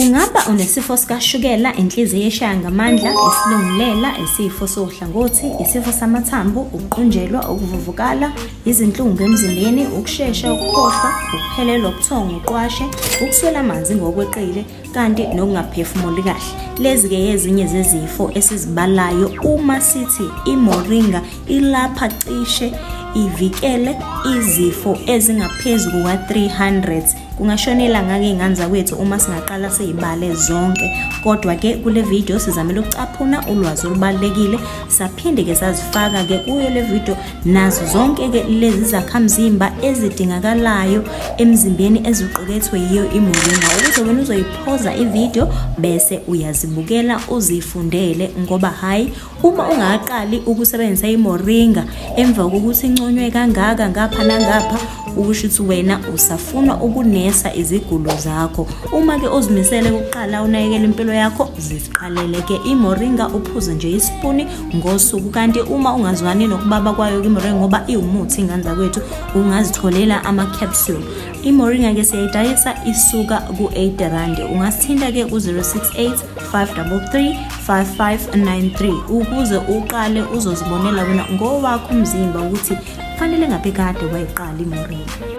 Ungaba unesifo sikashukela, inhliziyo eshaya ngamandla, isilungulela, isifo sohlangothi, isifo samathambo, ukuqunjelwa, ukuvuvukala, izinhlungu emzimbeni, ukushesha ukukhohlwa, ukuphelelwa ubuthongo uqwashe, ukuswela amanzi ngokweqile, kanti nokungaphefumuli kahle. Lezi-ke ezinye zezifo esizibalayo uma sithi imoringa ilapha cishe ivikele izifo ezingaphezu kuka-300. Kungashonela ngake iy'ngane zakwethu uma singaqala siy'bale zonke, kodwa-ke kule video sizamele ukucaphuna ulwazi olubalulekile, saphinde-ke sazifaka-ke kuyo le video nazo zonke-ke lezi zakhamzimba ezidingakalayo emzimbeni eziqukethwe yiyo imoringa, ukuze wena uzoyiphoza ivideo bese uyazibukela uzifundele. Ngoba hhayi, uma ungaqali ukusebenzisa imoringa emva kokuthi inconywe kangaka ngapha nangapha, ukusho ukuthi wena usafuna ukunesa izigulo zakho. Uma-ke uzimisele ukuqala unakekela impilo yakho, ziqalele-ke imoringa, uphuze nje isipuni ngosuku. Kanti uma ungazwani nokubaba kwayo imoringa, ngoba iwumuthi ingane zakwethu, ungazitholela ama-capsule. Imoringa-ke siyayidayisa isuka ku-8 rand. Ungasithinta-ke ku-068 533 5593 ukuze uqale uzozibonela wena ngowakho umzimba ukuthi kufanele ngabe kade wayiqala imoringa.